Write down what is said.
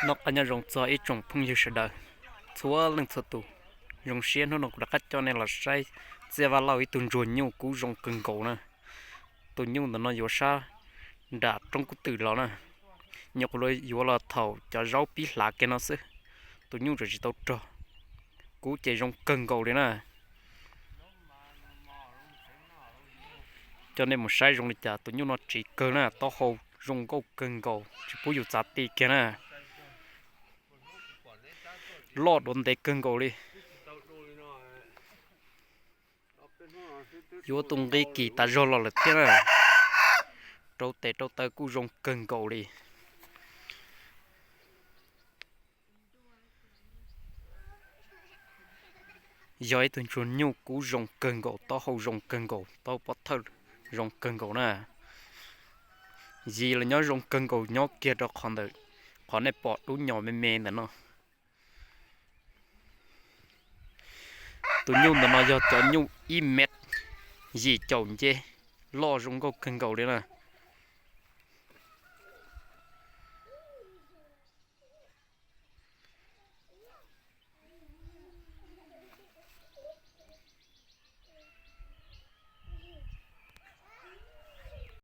Noj qab nyob zoo txog ib tsoom phooj ywg sawv daws, txhua leej txhua tus. Zoo siab hnub no kuv rov qab coj nej los saib Txiaj Vaj Lauj ib tug ntsuag nyuj kub zoo kawg nkaus na. Tus nyuj ntawm no yuav sab nram roob kub twm los na. Nyuam qhuav yuav los thaum cov zaub pib hlav kiag no xwb. Tus nyuj tseem tsis tau rog, kub ces zoo kawg nkaus li na. Coj nej mus saib zoo li cas, tus nyuj no tsiv kawg na, taub hau zoo nkauj kawg nkaus, tsis pub yus txav ti kiag na. Loj dua ntev kawg nkaus li. Yuav tus nqi kis tas zog los lawm thiab na. Rau tes rau taw kuj zoo kawg nkaus li. Yog ib tug ntsuag nyuj kub zoo kawg nkaus, taub hau zoo kawg nkaus, taub hau pov thawj zoo kawg nkaus na. Yim los nyob zoo kawg nkaus, nyob kiag rau qhov ntawm qhov nej pom dub nyos me me ntawm no. Tus nyuj ntawm no yog cov nyuj ib mev yim caum nce, loj zoo nkauj kawg nkaus li na.